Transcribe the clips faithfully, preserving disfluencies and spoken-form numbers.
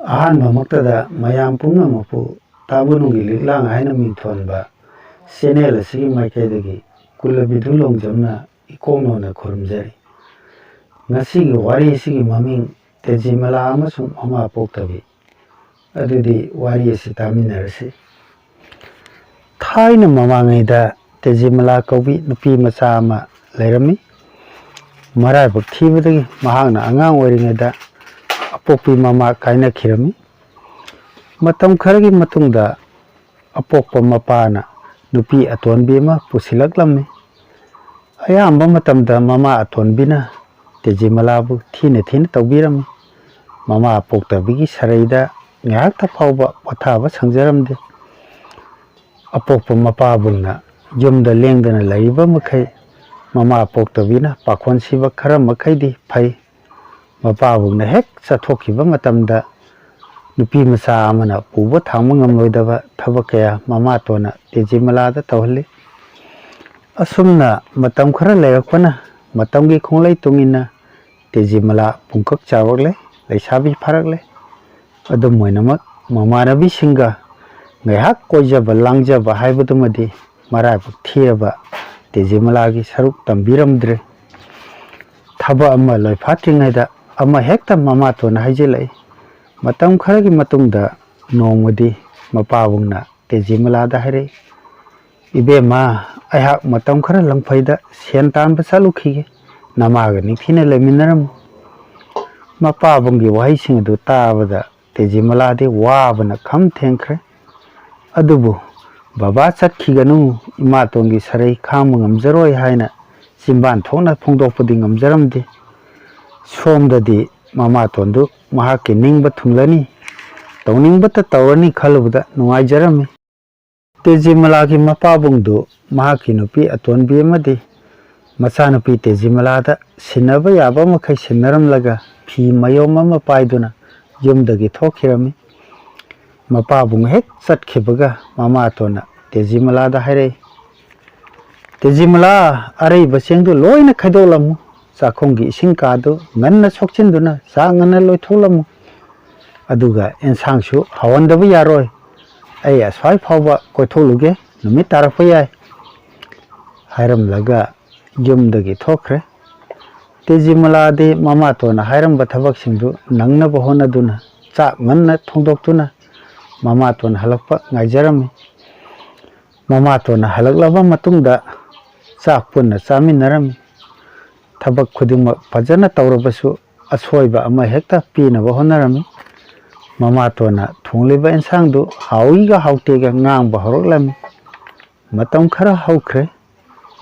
ꯑꯍꯥꯟꯕꯃꯛꯇꯗ ꯃꯌꯥꯝ ꯄꯨꯝꯅꯃꯛꯄꯨ ꯇꯥꯕꯨꯅꯨꯡꯒꯤ ꯂꯤꯛꯂꯥꯡ ꯍꯥꯏꯅ ꯃꯤꯡꯊꯣꯟꯕ ꯆꯦꯅꯦꯜ ꯑꯁꯤꯒꯤ ꯃꯥꯏꯀꯩꯗꯒꯤ ꯀꯨꯂꯕꯤꯗꯨ ꯂꯣꯡꯖꯝꯅ ꯏꯀꯣꯛ ꯅꯣꯟꯅ ꯈꯨꯔꯨꯝꯖꯔꯤ꯫ ꯉꯁꯤꯒꯤ ꯋꯥꯔꯤ ꯑꯁꯤꯒꯤ ꯃꯃꯤꯡ ꯇꯦꯖꯤꯃꯂꯥ ꯑꯃꯁꯨꯡ ꯃꯃꯥ ꯄꯣꯛꯇꯕꯤ꯫ ꯑꯗꯨꯗꯤ ꯋꯥꯔꯤ ꯑꯁꯤ ꯇꯥꯃꯤꯟꯅꯔꯁꯤ꯫ ꯊꯥꯏꯅ ꯃꯃꯥꯡꯉꯩꯗ ꯇꯦꯖꯤꯃꯂꯥ ꯀꯧꯕꯤ ꯅꯨꯄꯤ ꯃꯆꯥ ꯑꯃ ꯂꯩꯔꯝꯃꯤ꯫ ꯃꯔꯥꯏꯕꯛ ꯊꯤꯕꯗꯒꯤ ꯃꯍꯥꯛꯅ ꯑꯉꯥꯡ ꯑꯣꯏꯔꯤꯉꯩꯗ ꯑꯄꯣꯛꯄꯤ ꯃꯃꯥ ꯀꯥꯏꯅꯈꯤꯔꯝꯃꯤ꯫ ꯃꯇꯝ ꯈꯔꯒꯤ ꯃꯇꯨꯡꯗ ꯑꯄꯣꯛꯄ ꯃꯄꯥꯅ ꯅꯨꯄꯤ ꯑꯇꯣꯟꯕꯤ ꯑꯃ ꯄꯨꯁꯤꯜꯂꯛꯂꯝꯃꯤ꯫ ꯑꯌꯥꯝꯕ ꯃꯇꯝꯗ ꯃꯃꯥ ꯑꯇꯣꯟꯕꯤꯅ ꯇꯦꯖꯤꯃꯂꯥꯕꯨ ꯊꯤꯅ ꯊꯤꯅ ꯇꯧꯕꯤꯔꯝꯃꯤ꯫ ꯃꯃꯥ ꯄꯣꯛꯇꯕꯤꯒꯤ ꯁꯔꯩꯗ ꯉꯥꯏꯍꯥꯛꯇ ꯐꯥꯎꯕ ꯄꯣꯊꯥꯕ ꯁꯪꯖꯔꯝꯗꯦ꯫ ꯑꯄꯣꯛꯄ ꯃꯄꯥꯕꯨꯡꯅ ꯌꯨꯝꯗ ꯂꯦꯡꯗꯅ ꯂꯩꯔꯤꯕ ꯃꯈꯩ ꯃꯃꯥ ꯄꯣꯛꯇꯕꯤꯅ ꯄꯥꯈꯣꯟ ꯁꯤꯕ ꯈꯔ ꯃꯈꯩꯗꯤ ꯐꯩ꯫ ꯃꯄꯥꯕꯨꯡꯅ ꯍꯦꯛ ꯆꯠꯊꯣꯛꯈꯤꯕ ꯃꯇꯝꯗ ꯅꯨꯄꯤ ꯃꯆꯥ ꯑꯃꯅ ꯄꯨꯕ ꯊꯥꯡꯕ ꯉꯝꯂꯣꯏꯗꯕ ꯊꯕꯛ ꯀꯌꯥ ꯃꯃꯥꯇꯣꯟꯅ ꯇꯦꯖꯤꯃꯂꯥꯗ ꯇꯧꯍꯜꯂꯤ꯫ ꯑꯁꯨꯝꯅ ꯃꯇꯝ ꯈꯔ ꯂꯩꯔꯛꯄꯅ ꯃꯇꯝꯒꯤ ꯈꯣꯡꯂꯩ ꯇꯨꯡ ꯏꯟꯅ ꯇꯦꯖꯤꯃꯂꯥ ꯄꯨꯡꯀꯛ ꯆꯥꯎꯔꯛꯂꯦ, ꯂꯩꯁꯥꯕꯤ ꯐꯥꯔꯛꯂꯦ꯫ ꯑꯗꯨꯝ ꯑꯣꯏꯅꯃꯛ ꯃꯃꯥꯟꯅꯕꯤꯁꯤꯡꯒ ꯉꯥꯏꯍꯥꯛ ꯀꯣꯏꯖꯕ ꯂꯥꯡꯖꯕ ꯍꯥꯏꯕꯗꯨꯃꯗꯤ ꯃꯔꯥꯏꯕꯛ ꯊꯤꯔꯕ ꯇꯦꯖꯤꯃꯂꯥꯒꯤ ꯁꯔꯨꯛ ꯇꯝꯕꯤꯔꯝꯗ꯭ꯔꯦ꯫ ꯊꯕꯛ ꯑꯃ ꯂꯣꯏꯐꯥꯠꯇ꯭ꯔꯤꯉꯩꯗ ꯑꯃ ꯍꯦꯛꯇ ꯃꯃꯥꯇꯣꯟꯅ ꯍꯥꯏꯖꯤꯜꯂꯛꯏ꯫ ꯃꯇꯝ ꯈꯔꯒꯤ ꯃꯇꯨꯡꯗ ꯅꯣꯡꯃꯗꯤ ꯃꯄꯥꯕꯨꯡꯅ ꯇꯦꯖꯤꯃꯂꯥꯗ ꯍꯥꯏꯔꯛꯏ, "ꯏꯕꯦꯝꯃ, ꯑꯩꯍꯥꯛ ꯃꯇꯝ ꯈꯔ ꯂꯪꯐꯩꯗ ꯁꯦꯟ ꯇꯥꯟꯕ ꯆꯠꯂꯨꯈꯤꯒꯦ꯫ ꯅꯃꯥꯒ ꯅꯤꯡꯊꯤꯅ ꯂꯩꯃꯤꯟꯅꯔꯝꯃꯨ꯫" ꯃꯄꯥꯕꯨꯡꯒꯤ ꯋꯥꯍꯩꯁꯤꯡ ꯑꯗꯨ ꯇꯥꯕꯗ ꯇꯦꯖꯤꯃꯂꯥꯗꯤ ꯋꯥꯕꯅ ꯈꯝ ꯊꯦꯡꯈ꯭ꯔꯦ꯫ ꯑꯗꯨꯕꯨ ꯕꯕꯥ ꯆꯠꯈꯤꯒꯅꯨ, ꯏꯃꯥꯇꯣꯟꯒꯤ ꯁꯔꯩ ꯈꯥꯡꯕ ꯉꯝꯖꯔꯣꯏ ꯍꯥꯏꯅ ꯆꯤꯟꯕꯥꯟ ꯊꯣꯛꯅ ꯐꯣꯡꯗꯣꯛꯄꯗꯤ ꯉꯝꯖꯔꯝꯗꯦ꯫ ꯁꯣꯝꯗꯗꯤ ꯃꯃꯥꯇꯣꯟꯗꯨ ꯃꯍꯥꯛꯀꯤ ꯅꯤꯡꯕ ꯊꯨꯡꯂꯅꯤ, ꯇꯧꯅꯤꯡꯕꯇ ꯇꯧꯔꯅꯤ ꯈꯜꯂꯨꯕꯗ ꯅꯨꯡꯉꯥꯏꯖꯔꯝꯃꯤ꯫ ꯇꯦꯖꯤꯃꯂꯥꯒꯤ ꯃꯄꯥꯕꯨꯡꯗꯨ ꯃꯍꯥꯛꯀꯤ ꯅꯨꯄꯤ ꯑꯇꯣꯟꯕꯤ ꯑꯃꯗꯤ ꯃꯆꯥꯅꯨꯄꯤ ꯇꯦꯖꯤꯃꯂꯥꯗ ꯁꯤꯟꯅꯕ ꯌꯥꯕ ꯃꯈꯩ ꯁꯤꯟꯅꯔꯝꯂꯒ ꯐꯤ ꯃꯌꯣꯝ ꯑꯃ ꯄꯥꯏꯗꯨꯅ ꯌꯨꯝꯗꯒꯤ ꯊꯣꯛꯈꯤꯔꯝꯃꯤ꯫ ꯃꯄꯥꯕꯨꯡ ꯍꯦꯛ ꯆꯠꯈꯤꯕꯒ ꯃꯃꯥꯇꯣꯟꯅ ꯇꯦꯖꯤꯃꯂꯥꯗ ꯍꯥꯏꯔꯛꯏ, "ꯇꯦꯖꯤꯃꯂꯥ, ꯑꯔꯩꯕ ꯆꯦꯡꯗꯨ ꯂꯣꯏꯅ ꯈꯥꯏꯗꯣꯛꯂꯝꯃꯨ꯫ ꯆꯥꯛꯈꯨꯝꯒꯤ ꯏꯁꯤꯡ ꯀꯥꯗꯨ ꯉꯟꯅ ꯁꯣꯛꯆꯤꯟꯗꯨꯅ ꯆꯥꯛ ꯉꯟꯅ ꯂꯣꯏꯊꯣꯛꯂꯝꯃꯨ꯫ ꯑꯗꯨꯒ ꯑꯦꯟꯁꯥꯡꯁꯨ ꯍꯥꯎꯍꯟꯗꯕ ꯌꯥꯔꯣꯏ꯫ ꯑꯩ ꯑꯁ꯭ꯋꯥꯏ ꯐꯥꯎꯕ ꯀꯣꯏꯊꯣꯛꯂꯨꯒꯦ, ꯅꯨꯃꯤꯠ ꯇꯥꯔꯛꯄ ꯌꯥꯏ" ꯍꯥꯏꯔꯝꯂꯒ ꯌꯨꯝꯗꯒꯤ ꯊꯣꯛꯈ꯭ꯔꯦ꯫ ꯇꯦꯖꯤꯃꯂꯥꯗꯤ ꯃꯃꯥꯇꯣꯟꯅ ꯍꯥꯏꯔꯝꯕ ꯊꯕꯛꯁꯤꯡꯗꯨ ꯅꯪꯅꯕ ꯍꯣꯠꯅꯗꯨꯅ ꯆꯥꯛ ꯉꯟꯅ ꯊꯣꯡꯗꯣꯛꯇꯨꯅ ꯃꯃꯥꯇꯣꯟ ꯍꯜꯂꯛꯄ ꯉꯥꯏꯖꯔꯝꯃꯤ꯫ ꯃꯃꯥꯇꯣꯟꯅ ꯍꯜꯂꯛꯂꯕ ꯃꯇꯨꯡꯗ ꯆꯥꯛ ꯄꯨꯟꯅ ꯆꯥꯃꯤꯟꯅꯔꯝꯃꯤ꯫ ꯊꯕꯛ ꯈꯨꯗꯤꯡꯃꯛ ꯐꯖꯅ ꯇꯧꯔꯕꯁꯨ ꯑꯁꯣꯏꯕ ꯑꯃ ꯍꯦꯛꯇ ꯄꯤꯅꯕ ꯍꯣꯠꯅꯔꯝꯃꯤ꯫ ꯃꯃꯥꯇꯣꯟꯅ ꯊꯣꯡꯂꯤꯕ ꯑꯦꯟꯁꯥꯡꯗꯨ ꯍꯥꯎꯏꯒ ꯍꯥꯎꯇꯦꯒ ꯉꯥꯡꯕ ꯍꯧꯔꯛꯂꯝꯃꯤ꯫ ꯃꯇꯝ ꯈꯔ ꯍꯧꯈ꯭ꯔꯦ꯫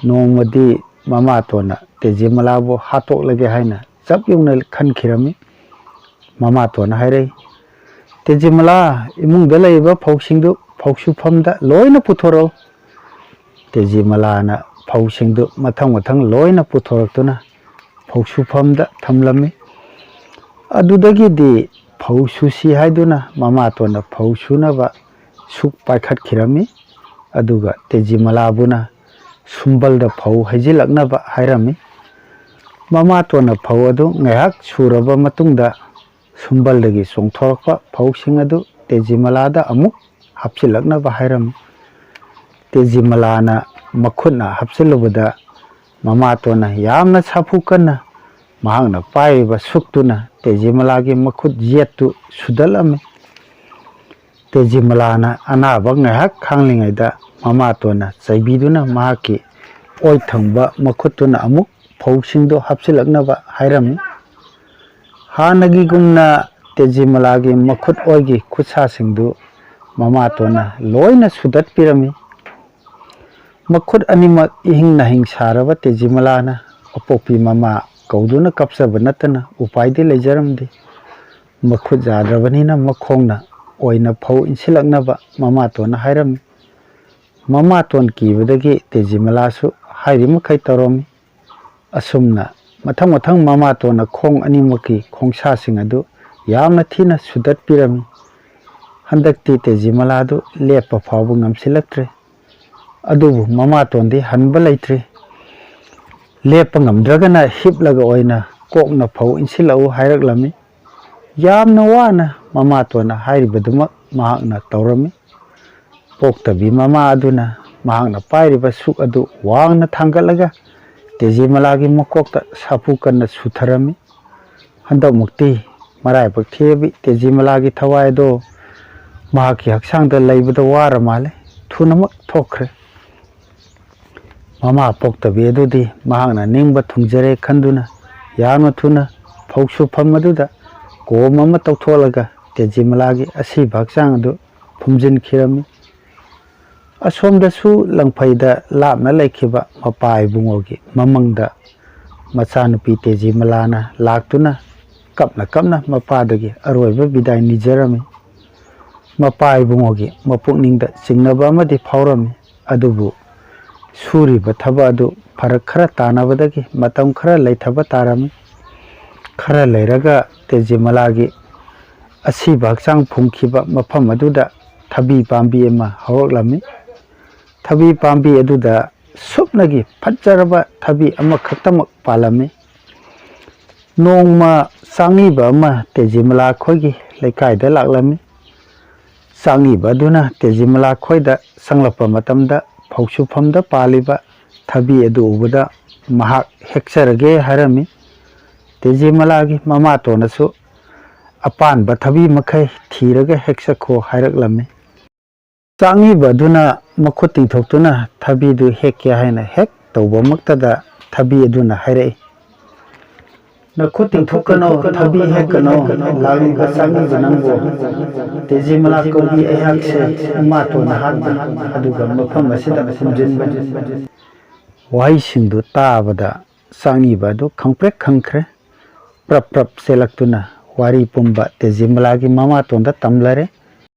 ꯅꯣꯡꯃꯗꯤ ꯃꯃꯥꯇꯣꯟꯅ ꯇꯦꯖꯤꯃꯂꯥꯕꯨ ꯍꯥꯠꯇꯣꯛꯂꯒꯦ ꯍꯥꯏꯅ ꯆꯞ ꯌꯨꯡꯅ ꯈꯟꯈꯤꯔꯝꯃꯤ꯫ ꯃꯃꯥꯇꯣꯟꯅ ꯍꯥꯏꯔꯛꯏ, "ꯇꯦꯖꯤꯃꯂꯥ, ꯏꯃꯨꯡꯗ ꯂꯩꯔꯤꯕ ꯐꯧꯁꯤꯡꯗꯨ ꯐꯧ ꯁꯨꯐꯝꯗ ꯂꯣꯏꯅ ꯄꯨꯊꯣꯔꯛꯎ"꯫ ꯇꯦꯖꯤꯃꯂꯥꯅ ꯐꯧꯁꯤꯡꯗꯨ ꯃꯊꯪ ꯃꯊꯪ ꯂꯣꯏꯅ ꯄꯨꯊꯣꯔꯛꯇꯨꯅ ꯐꯧ ꯁꯨꯐꯝꯗ ꯊꯝꯂꯝꯃꯤ꯫ ꯑꯗꯨꯗꯒꯤꯗꯤ ꯐꯧ ꯁꯨꯁꯤ ꯍꯥꯏꯗꯨꯅ ꯃꯃꯥꯇꯣꯟꯅ ꯐꯧ ꯁꯨꯅꯕ ꯁꯨꯛ ꯄꯥꯏꯈꯠꯈꯤꯔꯝꯃꯤ꯫ ꯑꯗꯨꯒ ꯇꯦꯖꯤꯃꯂꯥꯕꯨꯅ ꯁꯨꯝꯕꯜꯗ ꯐꯧ ꯍꯩꯖꯤꯜꯂꯛꯅꯕ ꯍꯥꯏꯔꯝꯃꯤ꯫ ꯃꯃꯥꯇꯣꯟꯅ ꯐꯧ ꯑꯗꯨ ꯉꯥꯏꯍꯥꯛ ꯁꯨꯔꯕ ꯃꯇꯨꯡꯗ ꯁꯨꯝꯕꯜꯗꯒꯤ ꯆꯣꯡꯊꯣꯔꯛꯄ ꯐꯧꯁꯤꯡ ꯑꯗꯨ ꯇꯦꯖꯤꯃꯂꯥꯗ ꯑꯃꯨꯛ ꯍꯥꯞꯆꯤꯜꯂꯛꯅꯕ ꯍꯥꯏꯔꯝꯃꯤ꯫ ꯇꯦꯖꯤꯃꯂꯥꯅ ꯃꯈꯨꯠꯅ ꯍꯥꯞꯆꯤꯜꯂꯨꯕꯗ ꯃꯃꯥꯇꯣꯟꯅ ꯌꯥꯝꯅ ꯁꯥꯐꯨ ꯀꯟꯅ ꯃꯍꯥꯛꯅ ꯄꯥꯏꯔꯤꯕ ꯁꯨꯛꯇꯨꯅ ꯇꯦꯖꯤꯃꯂꯥꯒꯤ ꯃꯈꯨꯠ ꯌꯦꯠꯇꯨ ꯁꯨꯗꯠꯂꯝꯃꯤ꯫ ꯇꯦꯖꯤꯃꯂꯥꯅ ꯑꯅꯥꯕ ꯉꯥꯏꯍꯥꯛ ꯈꯥꯡꯂꯤꯉꯩꯗ ꯃꯃꯥꯇꯣꯟꯅ ꯆꯩꯕꯤꯗꯨꯅ ꯃꯍꯥꯛꯀꯤ ꯑꯣꯏ ꯊꯪꯕ ꯃꯈꯨꯠꯇꯨꯅ ꯑꯃꯨꯛ ꯐꯧꯁꯤꯡꯗꯨ ꯍꯥꯞꯆꯤꯜꯂꯛꯅꯕ ꯍꯥꯏꯔꯝꯃꯤ꯫ ꯍꯥꯟꯅꯒꯤꯒꯨꯝꯅ ꯇꯦꯖꯤꯃꯂꯥꯒꯤ ꯃꯈꯨꯠ ꯑꯣꯏꯒꯤ ꯈꯨꯠꯁꯥꯁꯤꯡꯗꯨ ꯃꯃꯥꯇꯣꯟꯅ ꯂꯣꯏꯅ ꯁꯨꯗꯠꯄꯤꯔꯝꯃꯤ꯫ ꯃꯈꯨꯠ ꯑꯅꯤꯃꯛ ꯏꯍꯤꯡ ꯅꯥꯍꯤꯡ ꯁꯥꯔꯕ ꯇꯦꯖꯤꯃꯂꯥꯅ ꯑꯄꯣꯛꯄꯤ ꯃꯃꯥ ꯀꯧꯗꯨꯅ ꯀꯞꯆꯕ ꯅꯠꯇꯅ ꯎꯄꯥꯏꯗꯤ ꯂꯩꯖꯔꯝꯗꯦ꯫ ꯃꯈꯨꯠ ꯌꯥꯗ꯭ꯔꯕꯅꯤꯅ ꯃꯈꯣꯡꯅ ꯑꯣꯏꯅ ꯐꯧ ꯏꯟꯁꯤꯜꯂꯛꯅꯕ ꯃꯃꯥꯇꯣꯟꯅ ꯍꯥꯏꯔꯝꯃꯤ꯫ ꯃꯃꯥꯇꯣꯟ ꯀꯤꯕꯗꯒꯤ ꯇꯦꯖꯤꯃꯂꯥꯁꯨ ꯍꯥꯏꯔꯤꯃꯈꯩ ꯇꯧꯔꯝꯃꯤ꯫ ꯑꯁꯨꯝꯅ ꯃꯊꯪ ꯃꯊꯪ ꯃꯃꯥꯇꯣꯟꯅ ꯈꯣꯡ ꯑꯅꯤꯃꯛꯀꯤ ꯈꯣꯡꯁꯥꯁꯤꯡ ꯑꯗꯨ ꯌꯥꯝꯅ ꯊꯤꯅ ꯁꯨꯗꯠꯄꯤꯔꯝꯃꯤ꯫ ꯍꯟꯗꯛꯇꯤ ꯇꯦꯖꯤꯃꯂꯥꯗꯨ ꯂꯦꯞꯄ ꯐꯥꯎꯕ ꯉꯝꯁꯤꯜꯂꯛꯇ꯭ꯔꯦ꯫ ꯑꯗꯨꯕꯨ ꯃꯃꯥꯇꯣꯟꯗꯤ ꯍꯟꯕ ꯂꯩꯇ꯭ꯔꯤ꯫ ꯂꯦꯞꯄ ꯉꯝꯗ꯭ꯔꯒꯅ ꯍꯤꯞꯂꯒ ꯑꯣꯏꯅ ꯀꯣꯛꯅ ꯐꯧ ꯏꯟꯁꯤꯜꯂꯛꯎ ꯍꯥꯏꯔꯛꯂꯝꯃꯤ꯫ ꯌꯥꯝꯅ ꯋꯥꯅ ꯃꯃꯥꯇꯣꯟꯅ ꯍꯥꯏꯔꯤꯕꯗꯨꯃꯛ ꯃꯍꯥꯛꯅ ꯇꯧꯔꯝꯃꯤ꯫ ꯄꯣꯛꯇꯕꯤ ꯃꯃꯥ ꯑꯗꯨꯅ ꯃꯍꯥꯛꯅ ꯄꯥꯏꯔꯤꯕ ꯁꯨꯛ ꯑꯗꯨ ꯋꯥꯡꯅ ꯊꯥꯡꯒꯠꯂꯒ ꯇꯦꯖꯤꯃꯂꯥꯒꯤ ꯃꯀꯣꯛꯇ ꯁꯥꯐꯨ ꯀꯟꯅ ꯁꯨꯊꯔꯝꯃꯤ꯫ ꯍꯟꯗꯛꯃꯨꯛꯇꯤ ꯃꯔꯥꯏꯕꯛ ꯊꯤꯔꯕꯤ ꯇꯦꯖꯤꯃꯂꯥꯒꯤ ꯊꯋꯥꯏ ꯑꯗꯣ ꯃꯍꯥꯛꯀꯤ ꯍꯛꯆꯥꯡꯗ ꯂꯩꯕꯗ ꯋꯥꯔ ꯃꯥꯜꯂꯦ꯫ ꯊꯨꯅꯃꯛ ꯊꯣꯛꯈ꯭ꯔꯦ꯫ ꯃꯃꯥ ꯄꯣꯛꯇꯕꯤ ꯑꯗꯨꯗꯤ ꯃꯍꯥꯛꯅ ꯅꯤꯡꯕ ꯊꯨꯡꯖꯔꯦ ꯈꯟꯗꯨꯅ ꯌꯥꯝꯅ ꯊꯨꯅ ꯐꯧꯁꯨꯐꯝ ꯑꯗꯨꯗ ꯀꯣꯝ ꯑꯃ ꯇꯧꯊꯣꯛꯂꯒ ꯇꯦꯖꯤꯃꯂꯥꯒꯤ ꯑꯁꯤꯕ ꯍꯛꯆꯥꯡ ꯑꯗꯨ ꯐꯨꯝꯖꯤꯟꯈꯤꯔꯝꯃꯤ꯫ ꯑꯁꯣꯝꯗꯁꯨ ꯂꯪꯐꯩꯗ ꯂꯥꯞꯅ ꯂꯩꯈꯤꯕ ꯃꯄꯥ ꯏꯕꯨꯡꯉꯣꯒꯤ ꯃꯃꯪꯗ ꯃꯆꯥꯅꯨꯄꯤ ꯇꯦꯖꯤꯃꯂꯥꯅ ꯂꯥꯛꯇꯨꯅ ꯀꯞꯅ ꯀꯞꯅ ꯃꯄꯥꯗꯒꯤ ꯑꯔꯣꯏꯕ ꯕꯤꯗꯥꯏ ꯅꯤꯖꯔꯝꯃꯤ꯫ ꯃꯄꯥ ꯏꯕꯨꯡꯉꯣꯒꯤ ꯃꯄꯨꯛꯅꯤꯡꯗ ꯆꯤꯡꯅꯕ ꯑꯃꯗꯤ ꯐꯥꯎꯔꯝꯃꯤ꯫ ꯑꯗꯨꯕꯨ ꯁꯨꯔꯤꯕ ꯊꯕꯛ ꯑꯗꯨ ꯐꯔꯛ ꯈꯔ ꯇꯥꯅꯕꯗꯒꯤ ꯃꯇꯝ ꯈꯔ ꯂꯩꯊꯕ ꯇꯥꯔꯝꯃꯤ꯫ ꯈꯔ ꯂꯩꯔꯒ ꯇꯦꯖꯤꯃꯂꯥꯒꯤ ꯑꯁꯤꯕ ꯍꯛꯆꯥꯡ ꯐꯨꯝꯈꯤꯕ ꯃꯐꯝ ꯑꯗꯨꯗ ꯊꯕꯤ ꯄꯥꯝꯕꯤ ꯑꯃ ꯍꯧꯔꯛꯂꯝꯃꯤ꯫ ꯊꯕꯤ ꯄꯥꯝꯕꯤ ꯑꯗꯨꯗ ꯁꯨꯞꯅꯒꯤ ꯐꯖꯔꯕ ꯊꯕꯤ ꯑꯃꯈꯛꯇꯃꯛ ꯄꯥꯜꯂꯝꯃꯤ꯫ ꯅꯣꯡꯃ ꯆꯥꯡꯉꯤꯕ ꯑꯃ ꯇꯦꯖꯤꯃꯂꯥ ꯈꯣꯏꯒꯤ ꯂꯩꯀꯥꯏꯗ ꯂꯥꯛꯂꯝꯃꯤ꯫ ꯆꯥꯡꯉꯤꯕ ꯑꯗꯨꯅ ꯇꯦꯖꯤꯃꯂꯥ ꯈꯣꯏꯗ ꯆꯪꯂꯛꯄ ꯃꯇꯝꯗ ꯐꯧꯁꯨꯐꯝꯗ ꯄꯥꯜꯂꯤꯕ ꯊꯕꯤ ꯑꯗꯨ ꯎꯕꯗ ꯃꯍꯥꯛ ꯍꯦꯛꯆꯔꯒꯦ ꯍꯥꯏꯔꯝꯃꯤ꯫ ꯇꯦꯖꯤꯃꯂꯥꯒꯤ ꯃꯃꯥꯇꯣꯟꯅꯁꯨ ꯑꯄꯥꯟꯕ ꯊꯕꯤ ꯃꯈꯩ ꯊꯤꯔꯒ ꯍꯦꯛꯆꯈꯣ ꯍꯥꯏꯔꯛꯂꯝꯃꯤ꯫ ꯆꯥꯡꯉꯤꯕ ꯑꯗꯨꯅ ꯃꯈꯨꯠ ꯇꯤꯡꯊꯣꯛꯇꯨꯅ ꯊꯕꯤꯗꯨ ꯍꯦꯛꯀꯦ ꯍꯥꯏꯅ ꯍꯦꯛ ꯇꯧꯕꯃꯛꯇꯗ ꯊꯕꯤ ꯑꯗꯨꯅ ꯍꯥꯏꯔꯛꯏ, "ꯅꯈꯨꯠ ꯇꯤꯡꯊꯣꯛꯀꯅꯣ, ꯊꯕꯤ ꯍꯦꯛꯀꯅꯣ, ꯂꯥꯛꯂꯤꯕ ꯆꯥꯡꯉꯤꯕ ꯅꯪꯕꯨ ꯇꯦꯖꯤꯃꯂꯥ ꯀꯧꯕꯤ ꯑꯩꯍꯥꯛꯁꯦ ꯏꯃꯥꯇꯣꯟꯅ ꯍꯥꯠꯂꯤ, ꯑꯗꯨꯒ ꯃꯐꯝ ꯑꯁꯤꯗ ꯐꯨꯝꯖꯤꯟꯕꯅꯤ"꯫ ꯋꯥꯍꯩꯁꯤꯡꯗꯨ ꯇꯥꯕꯗ ꯆꯥꯡꯉꯤꯕ ꯑꯗꯨ ꯈꯪꯄ꯭ꯔꯦꯛ ꯈꯪꯈ꯭ꯔꯦ꯫ ꯄ꯭ꯔꯞ ꯄ꯭ꯔꯞ ꯆꯦꯜꯂꯛꯇꯨꯅ ꯋꯥꯔꯤ ꯄꯨꯝꯕ ꯇꯦꯖꯤꯃꯂꯥꯒꯤ ꯃꯃꯥꯇꯣꯟꯗ ꯇꯝꯂꯔꯦ꯫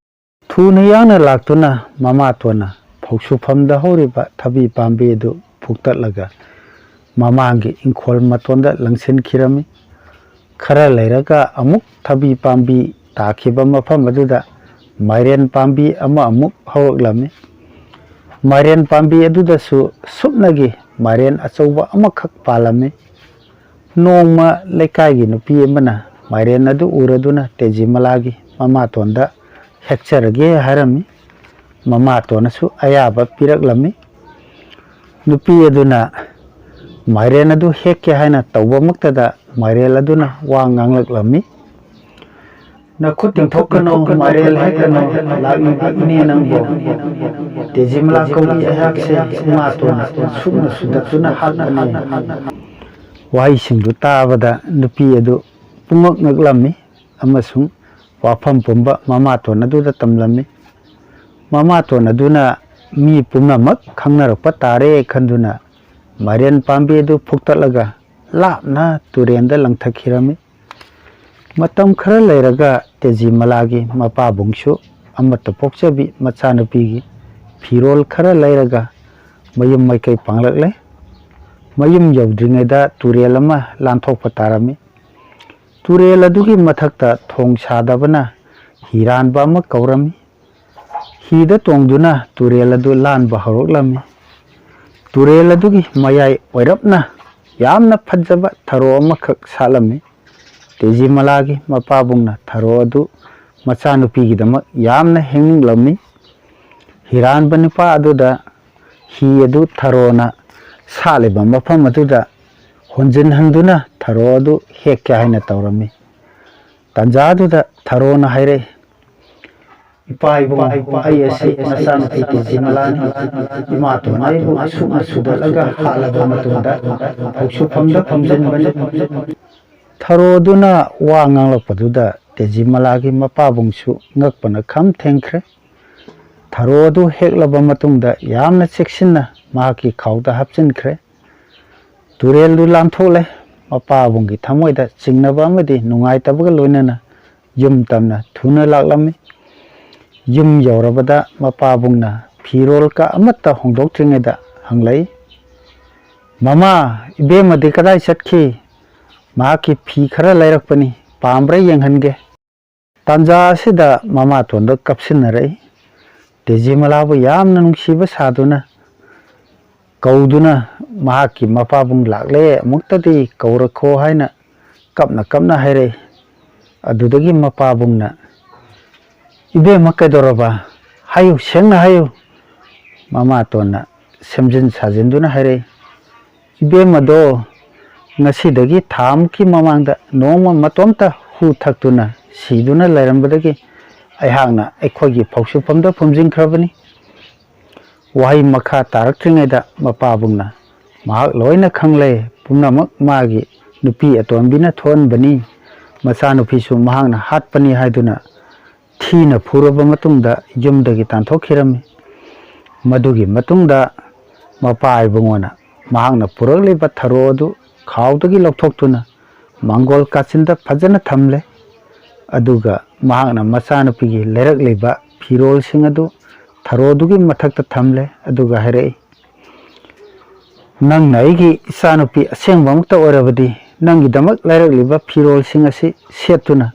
ꯊꯨꯅ ꯌꯥꯡꯅ ꯂꯥꯛꯇꯨꯅ ꯃꯃꯥꯇꯣꯟꯅ ꯐꯧꯁꯨꯐꯝꯗ ꯍꯧꯔꯤꯕ ꯊꯕꯤ ꯄꯥꯝꯕꯤ ꯑꯗꯨ ꯐꯨꯛꯇꯠꯂꯒ ꯃꯃꯥꯡꯒꯤ ꯏꯪꯈꯣꯜ ꯃꯇꯣꯟꯗ ꯂꯪꯁꯤꯟꯈꯤꯔꯝꯃꯤ꯫ ꯈꯔ ꯂꯩꯔꯒ ꯑꯃꯨꯛ ꯊꯕꯤ ꯄꯥꯝꯕꯤ ꯇꯥꯈꯤꯕ ꯃꯐꯝ ꯑꯗꯨꯗ ꯃꯥꯏꯔꯦꯟ ꯄꯥꯝꯕꯤ ꯑꯃ ꯑꯃꯨꯛ ꯍꯧꯔꯛꯂꯝꯃꯤ꯫ ꯃꯥꯏꯔꯦꯟ ꯄꯥꯝꯕꯤ ꯑꯗꯨꯗꯁꯨ ꯁꯨꯞꯅꯒꯤ ꯃꯥꯏꯔꯦꯟ ꯑꯆꯧꯕ ꯑꯃꯈꯛ ꯄꯥꯜꯂꯝꯃꯤ꯫ ꯅꯣꯡꯃ ꯂꯩꯀꯥꯏꯒꯤ ꯅꯨꯄꯤ ꯑꯃꯅ ꯃꯥꯏꯔꯦꯟ ꯑꯗꯨ ꯎꯔꯗꯨꯅ ꯇꯦꯖꯤꯃꯂꯥꯒꯤ ꯃꯃꯥꯇꯣꯟꯗ ꯍꯦꯛꯆꯔꯒꯦ ꯍꯥꯏꯔꯝꯃꯤ꯫ ꯃꯃꯥꯇꯣꯟꯅꯁꯨ ꯑꯌꯥꯕ ꯄꯤꯔꯛꯂꯝꯃꯤ꯫ ꯅꯨꯄꯤ ꯑꯗꯨꯅ ꯃꯥꯏꯔꯦꯟ ꯑꯗꯨ ꯍꯦꯛꯀꯦ ꯍꯥꯏꯅ ꯇꯧꯕꯃꯛꯇꯗ ꯃꯥꯏꯔꯦꯜ ꯑꯗꯨꯅ ꯋꯥ ꯉꯥꯡꯂꯛꯂꯝꯃꯤ꯫ "ꯅꯈꯨꯠ ꯇꯤꯡꯊꯣꯛꯀꯅꯨ, ꯃꯥꯏꯔꯦꯜ ꯍꯦꯛꯀꯅꯨ, ꯂꯥꯛꯂꯤꯕ ꯏꯅꯦ ꯅꯪꯕꯨ ꯇꯦꯖꯤꯃꯂꯥ ꯀꯧꯏ, ꯑꯩꯍꯥꯛꯁꯦ ꯏꯃꯥꯇꯣꯟꯅ ꯁꯨꯞꯅ ꯁꯨꯗꯠꯇꯨꯅ ꯍꯥꯠꯄꯅꯤ"꯫ ꯋꯥꯍꯩꯁꯤꯡꯗꯨ ꯇꯥꯕꯗ ꯅꯨꯄꯤ ꯑꯗꯨ ꯄꯨꯡꯉꯛ ꯉꯛꯂꯝꯃꯤ ꯑꯃꯁꯨꯡ ꯋꯥꯐꯝ ꯄꯨꯝꯕ ꯃꯃꯥꯇꯣꯟ ꯑꯗꯨꯗ ꯇꯝꯂꯝꯃꯤ꯫ ꯃꯃꯥꯇꯣꯟ ꯑꯗꯨꯅ ꯃꯤ ꯄꯨꯝꯅꯃꯛ ꯈꯪꯅꯔꯛꯄ ꯇꯥꯔꯦ ꯈꯟꯗꯨꯅ ꯃꯥꯏꯔꯦꯟ ꯄꯥꯝꯕꯤ ꯑꯗꯨ ꯐꯨꯛꯇꯠꯂꯒ ꯂꯥꯞꯅ ꯇꯨꯔꯦꯟꯗ ꯂꯪꯊꯈꯤꯔꯝꯃꯤ꯫ ꯃꯇꯝ ꯈꯔ ꯂꯩꯔꯒ ꯇꯦꯖꯤꯃꯂꯥꯒꯤ ꯃꯄꯥꯕꯨꯡꯁꯨ ꯑꯃꯠꯇ ꯄꯣꯛꯆꯕꯤ ꯃꯆꯥꯅꯨꯄꯤꯒꯤ ꯐꯤꯔꯣꯜ ꯈꯔ ꯂꯩꯔꯒ ꯃꯌꯨꯝ ꯃꯥꯏꯀꯩ ꯄꯥꯡꯂꯛꯂꯦ꯫ ꯃꯌꯨꯝ ꯌꯧꯗ꯭ꯔꯤꯉꯩꯗ ꯇꯨꯔꯦꯜ ꯑꯃ ꯂꯥꯟꯊꯣꯛꯄ ꯇꯥꯔꯝꯃꯤ꯫ ꯇꯨꯔꯦꯜ ꯑꯗꯨꯒꯤ ꯃꯊꯛꯇ ꯊꯣꯡ ꯁꯥꯗꯕꯅ ꯍꯤꯔꯥꯟꯕ ꯑꯃ ꯀꯧꯔꯝꯃꯤ꯫ ꯍꯤꯗ ꯇꯣꯡꯗꯨꯅ ꯇꯨꯔꯦꯜ ꯑꯗꯨ ꯂꯥꯟꯕ ꯍꯧꯔꯛꯂꯝꯃꯤ꯫ ꯇꯨꯔꯦꯜ ꯑꯗꯨꯒꯤ ꯃꯌꯥꯏ ꯑꯣꯏꯔꯞꯅ ꯌꯥꯝꯅ ꯐꯖꯕ ꯊꯔꯣ ꯑꯃꯈꯛ ꯁꯥꯠꯂꯝꯃꯤ꯫ ꯇꯦꯖꯤꯃꯂꯥꯒꯤ ꯃꯄꯥꯕꯨꯡꯅ ꯊꯔꯣ ꯑꯗꯨ ꯃꯆꯥꯅꯨꯄꯤꯒꯤꯗꯃꯛ ꯌꯥꯝꯅ ꯍꯦꯛꯅꯤꯡꯂꯝꯃꯤ꯫ ꯍꯤꯔꯥꯟꯕ ꯅꯨꯄꯥ ꯑꯗꯨꯗ ꯍꯤ ꯑꯗꯨ ꯊꯔꯣꯅ ꯁꯥꯠꯂꯤꯕ ꯃꯐꯝ ꯑꯗꯨꯗ ꯍꯣꯟꯖꯤꯟꯍꯟꯗꯨꯅ ꯊꯔꯣ ꯑꯗꯨ ꯍꯦꯛꯀꯦ ꯍꯥꯏꯅ ꯇꯧꯔꯝꯃꯤ꯫ ꯇꯥꯟꯖꯥꯗꯨꯗ ꯊꯔꯣꯅ ꯍꯥꯏꯔꯛꯏ, "ꯏꯄꯥ ꯏꯕꯨꯡ, ꯑꯩ ꯑꯁꯤ ꯅꯆꯥꯅꯨꯄꯤ ꯇꯦꯖꯤꯃꯂꯥꯅꯤ꯫ ꯏꯃꯥꯇꯣꯟ ꯑꯩꯕꯨ ꯑꯁꯨꯛꯅ ꯁꯨꯗꯠꯂꯒ ꯍꯥꯠꯂꯕ ꯃꯇꯨꯡꯗ ꯐꯧꯁꯨꯐꯝꯗ ꯐꯝꯖꯤꯟꯕꯅꯤ"꯫ ꯊꯔꯣ ꯑꯗꯨꯅ ꯋꯥ ꯉꯥꯡꯂꯛꯄꯗꯨꯗ ꯇꯦꯖꯤꯃꯂꯥꯒꯤ ꯃꯄꯥꯕꯨꯡꯁꯨ ꯉꯛꯄꯅ ꯈꯝ ꯊꯦꯡꯈ꯭ꯔꯦ꯫ ꯊꯔꯣ ꯑꯗꯨ ꯍꯦꯛꯂꯕ ꯃꯇꯨꯡꯗ ꯌꯥꯝꯅ ꯆꯦꯛꯁꯤꯟꯅ ꯃꯍꯥꯛꯀꯤ ꯈꯥꯎꯗ ꯍꯥꯞꯆꯤꯟꯈ꯭ꯔꯦ꯫ ꯇꯨꯔꯦꯜꯗꯨ ꯂꯥꯟꯊꯣꯛꯂꯦ꯫ ꯃꯄꯥꯕꯨꯡꯒꯤ ꯊꯃꯣꯏꯗ ꯆꯤꯡꯅꯕ ꯑꯃꯗꯤ ꯅꯨꯡꯉꯥꯏꯇꯕꯒ ꯂꯣꯏꯅꯅ ꯌꯨꯝ ꯇꯝꯅ ꯊꯨꯅ ꯂꯥꯛꯂꯝꯃꯤ꯫ ꯌꯨꯝ ꯌꯧꯔꯕꯗ ꯃꯄꯥꯕꯨꯡꯅ ꯐꯤꯔꯣꯜ ꯀ ꯑꯃꯠꯇ ꯍꯣꯡꯗꯣꯛꯇ꯭ꯔꯤꯉꯩꯗ ꯍꯪꯂꯛꯏ, "ꯃꯃꯥ, ꯏꯕꯦꯝꯃꯗꯤ ꯀꯗꯥꯏ ꯆꯠꯈꯤ? ꯃꯍꯥꯛꯀꯤ ꯐꯤ ꯈꯔ ꯂꯩꯔꯛꯄꯅꯤ, ꯄꯥꯝꯕ꯭ꯔꯥ ꯌꯦꯡꯍꯟꯒꯦ"꯫ ꯇꯥꯟꯖꯥ ꯑꯁꯤꯗ ꯃꯃꯥꯇꯣꯟꯗ ꯀꯞꯁꯤꯟꯅꯔꯛꯏ꯫ ꯇꯦꯖꯤꯃꯂꯥꯕꯨ ꯌꯥꯝꯅ ꯅꯨꯡꯁꯤꯕ ꯁꯥꯗꯨꯅ ꯀꯧꯗꯨꯅ ꯃꯍꯥꯛꯀꯤ ꯃꯄꯥꯕꯨꯡ ꯂꯥꯛꯂꯦ, ꯑꯃꯨꯛꯇꯗꯤ ꯀꯧꯔꯛꯈꯣ ꯍꯥꯏꯅ ꯀꯞꯅ ꯀꯞꯅ ꯍꯥꯏꯔꯛꯏ꯫ ꯑꯗꯨꯗꯒꯤ ꯃꯄꯥꯕꯨꯡꯅ "ꯏꯕꯦꯝꯃ, ꯀꯩꯗꯧꯔꯕ? ꯍꯥꯏꯌꯨ, ꯁꯦꯡꯅ ꯍꯥꯏꯌꯨ", ꯃꯃꯥꯇꯣꯟꯅ ꯁꯦꯝꯖꯤꯟ ꯁꯥꯖꯤꯟꯗꯨꯅ ꯍꯥꯏꯔꯛꯏ꯫ "ꯏꯕꯦꯝꯃꯗꯣ ꯉꯁꯤꯗꯒꯤ ꯊꯥ ꯑꯃꯨꯛꯀꯤ ꯃꯃꯥꯡꯗ ꯅꯣꯡꯃ ꯃꯇꯣꯝꯇ ꯍꯨ ꯊꯛꯇꯨꯅ ꯁꯤꯗꯨꯅ ꯂꯩꯔꯝꯕꯗꯒꯤ ꯑꯩꯍꯥꯛꯅ ꯑꯩꯈꯣꯏꯒꯤ ꯐꯧꯁꯨꯐꯝꯗ ꯐꯨꯝꯖꯤꯟꯈ꯭ꯔꯕꯅꯤ"꯫ ꯋꯥꯍꯩ ꯃꯈꯥ ꯇꯥꯔꯛꯇ꯭ꯔꯤꯉꯩꯗ ꯃꯄꯥꯕꯨꯡꯅ, "ꯃꯍꯥꯛ ꯂꯣꯏꯅ ꯈꯪꯂꯦ, ꯄꯨꯝꯅꯃꯛ ꯃꯥꯒꯤ ꯅꯨꯄꯤ ꯑꯇꯣꯟꯕꯤꯅ ꯊꯣꯛꯍꯟꯕꯅꯤ, ꯃꯆꯥꯅꯨꯄꯤꯁꯨ ꯃꯍꯥꯛꯅ ꯍꯥꯠꯄꯅꯤ" ꯍꯥꯏꯗꯨꯅ ꯊꯤꯅ ꯐꯨꯔꯕ ꯃꯇꯨꯡꯗ ꯌꯨꯝꯗꯒꯤ ꯇꯥꯟꯊꯣꯛꯈꯤꯔꯝꯃꯤ꯫ ꯃꯗꯨꯒꯤ ꯃꯇꯨꯡꯗ ꯃꯄꯥ ꯏꯕꯨꯡꯉꯣꯅ ꯃꯍꯥꯛꯅ ꯄꯨꯔꯛꯂꯤꯕ ꯊꯔꯣ ꯑꯗꯨ ꯈꯥꯎꯗꯒꯤ ꯂꯧꯊꯣꯛꯇꯨꯅ ꯃꯥꯡꯒꯣꯜ ꯀꯥꯆꯤꯟꯗ ꯐꯖꯅ ꯊꯝꯂꯦ꯫ ꯑꯗꯨꯒ ꯃꯍꯥꯛꯅ ꯃꯆꯥꯅꯨꯄꯤꯒꯤ ꯂꯩꯔꯛꯂꯤꯕ ꯐꯤꯔꯣꯜꯁꯤꯡ ꯑꯗꯨ ꯊꯔꯣꯗꯨꯒꯤ ꯃꯊꯛꯇ ꯊꯝꯂꯦ꯫ ꯑꯗꯨꯒ ꯍꯥꯏꯔꯛꯏ, "ꯅꯪꯅ ꯑꯩꯒꯤ ꯏꯆꯥꯅꯨꯄꯤ ꯑꯁꯦꯡꯕꯃꯛꯇ ꯑꯣꯏꯔꯕꯗꯤ ꯅꯪꯒꯤꯗꯃꯛ ꯂꯩꯔꯛꯂꯤꯕ ꯐꯤꯔꯣꯜꯁꯤꯡ ꯑꯁꯤ ꯁꯦꯠꯇꯨꯅ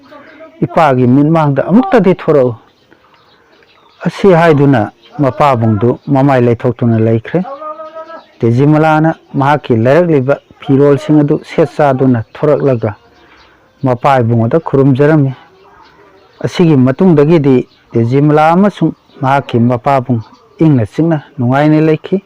ꯏꯄꯥꯒꯤ ꯃꯤꯠꯃꯥꯡꯗ ꯑꯃꯨꯛꯇꯗꯤ ꯊꯣꯔꯛꯎ"꯫ ꯑꯁꯤ ꯍꯥꯏꯗꯨꯅ ꯃꯄꯥꯕꯨꯡꯗꯨ ꯃꯃꯥꯏ ꯂꯩꯊꯣꯛꯇꯨꯅ ꯂꯩꯈ꯭ꯔꯦ꯫ ꯇꯦꯖꯤꯃꯂꯥꯅ ꯃꯍꯥꯛꯀꯤ ꯂꯩꯔꯛꯂꯤꯕ ꯐꯤꯔꯣꯜꯁꯤꯡ ꯑꯗꯨ ꯁꯦꯠ ꯆꯥꯗꯨꯅ ꯊꯣꯔꯛꯂꯒ ꯃꯄꯥ ꯏꯕꯨꯡꯉꯣꯗ ꯈꯨꯔꯨꯝꯖꯔꯝꯃꯤ꯫ ꯑꯁꯤꯒꯤ ꯃꯇꯨꯡꯗꯒꯤꯗꯤ ꯇꯦꯖꯤꯃꯂꯥ ꯑꯃꯁꯨꯡ ꯃꯍꯥꯛꯀꯤ ꯃꯄꯥꯕꯨꯡ ꯏꯪꯅ ꯆꯤꯛꯅ ꯅꯨꯡꯉꯥꯏꯅ ꯂꯩꯈꯤ꯫